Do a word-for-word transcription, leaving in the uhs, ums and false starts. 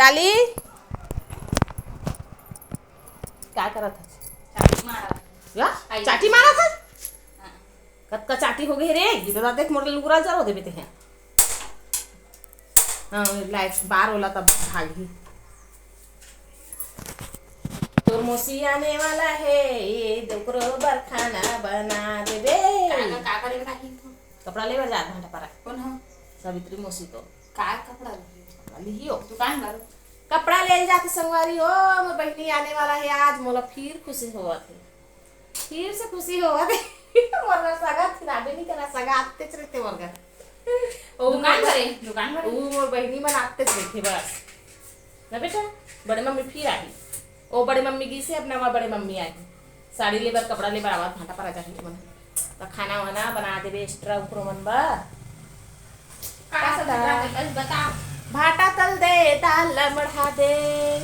Trolley, का करत हस? चाटी मारा। या? आई। चाटी मारत हस? हाँ। कतका चाटी हो गई रे? ये तो देख, मोर लुगरा जरो देबे ते हैं। हाँ, लाइट बार होला तब भागी। तोर मौसी आने वाला है, ये ओकरो बर खाना बना देबे। का, का, का करे बर आही तू? कपड़ा ले बर जात भांटा पारा। कौन हो? सावित्री मौसी तो। का कपड़ा लिही? कपड़ा लिही हो। दुकान बर? कपड़ा ले जाके संगवारी हो, मोर बहिनी आने वाला है आज, मोला फिर खुशी होवत है। फिर से खुशी होवत है। मोर सगा थिराबे नहीं करा, सगा आतेच रहते मोर घर। ओ दुकान मोर, भरे, दुकान भरे। ऊ मोर बहिनी मन आतेच रहते बस। ना बेटा, बड़े मम्मी फिर आही। ओ बड़े मम्मी गिसे, अब नवा बड़े मम्मी आही। साड़ी लेबर, कपड़ा लेबर आवत, भांटा पारा जाही मन। त खाना वाना बना देबे एक्स्ट्रा उखरो मन बर। का सब का? बता, बता। भाटा तल दे, दाल ला मढ़ा दे।